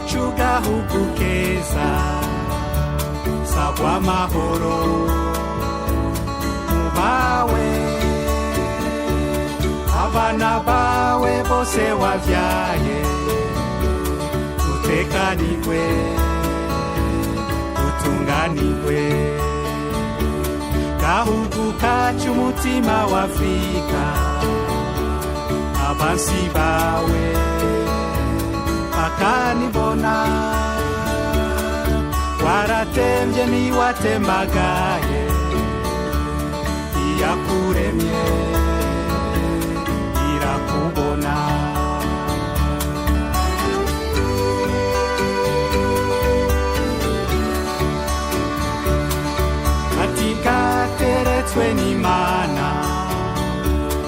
Iwacu gahugu keza, sagwa amahoro mubawe, abana bawe bose wavyaye, utekanirwe utunganirwe. Gahugu kacu umutima wa Afrika, abansi bawe bakanibona, waratemvye niwatembagaye, iyakuremye irakubona. Ati gateretswe n'Imana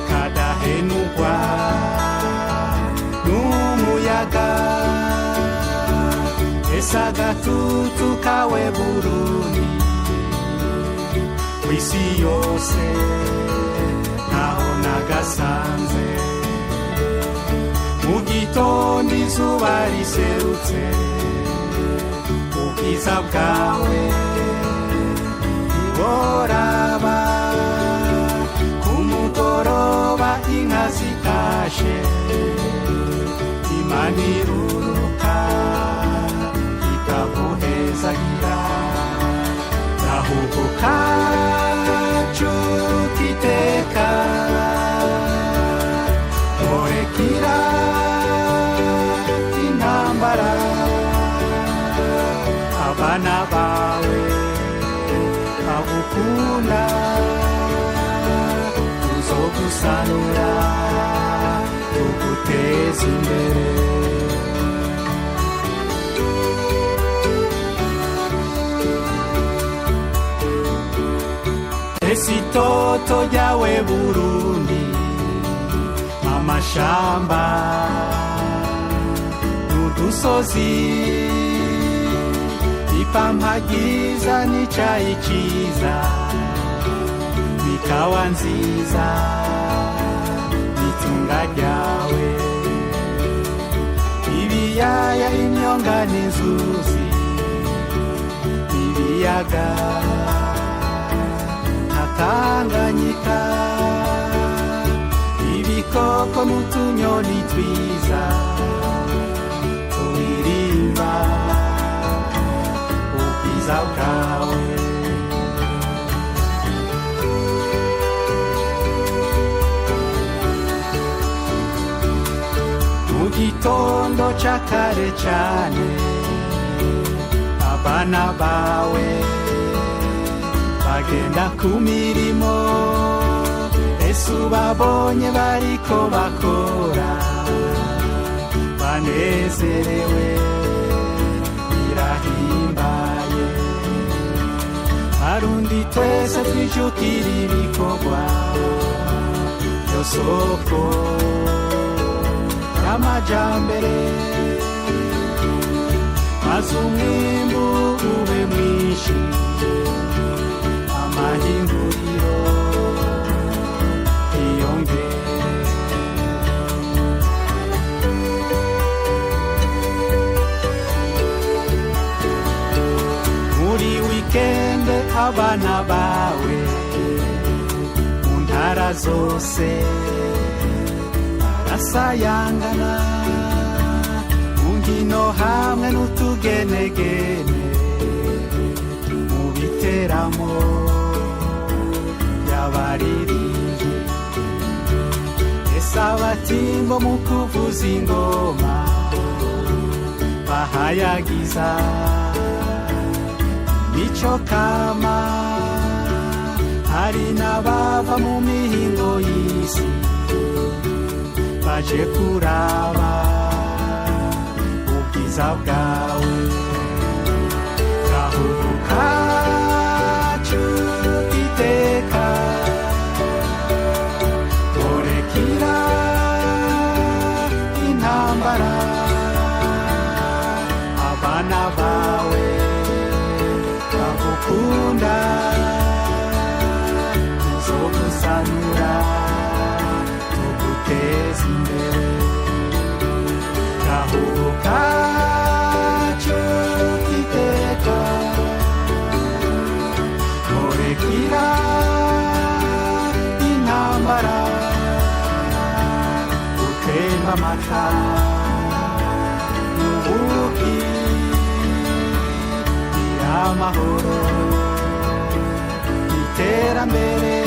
kadahenugwa n'umuyaga, ese agatutu kawe Burundi kw'isi yose ntaho nagasanze. Mu gitondo izuba riserutse, ubwiza bwawe ntiworaba, ku mugoroba inka zitashe, Imana iruruka ikaguhezagira. Gahugu kacu k'iteka, ntorekira intambara, abana bawe bagukunda, tuzogusanura tuguteze imbere. Ese itoto ryawe Burundi, amashamba n'udusozi, ipampa ryiza n'icayi ciza, n'ikawa nziza n'itunga ryawe, ibiyaya imyonga n'inzuzi, ibiyaga nka Tanganyika, ibikoko n'utunyoni twiza turirimba ubwiza bwawe. Mu gitondo ca kare cane, abana bawe bagenda ku mirimo, ese ubabonye bariko bakora banezerewe birahimbaye. Barundi twese twijukira ibikorwa byo soko y'amajambere, maze umwimbu ube mwinshi, amahinguriro yiyongere. Muri wikende abana bawe mu ntara zose barasayangana, mu nkino hamwe n'utugenegene, mu biteramo by'abaririmbyi, ese abatimbo mu kuvuza ingoma bahayagiza mico kama, hari n'abava mu mihingo y'isi baje kuraba ubwiza bwawe. Gahugu kacu iteka, torekira intambara, abana bawe bagukunda, tuzogusanura tuguteze imbere. Gahugu kacu. Atemba amata n'ubuki, amahoro, iterambere.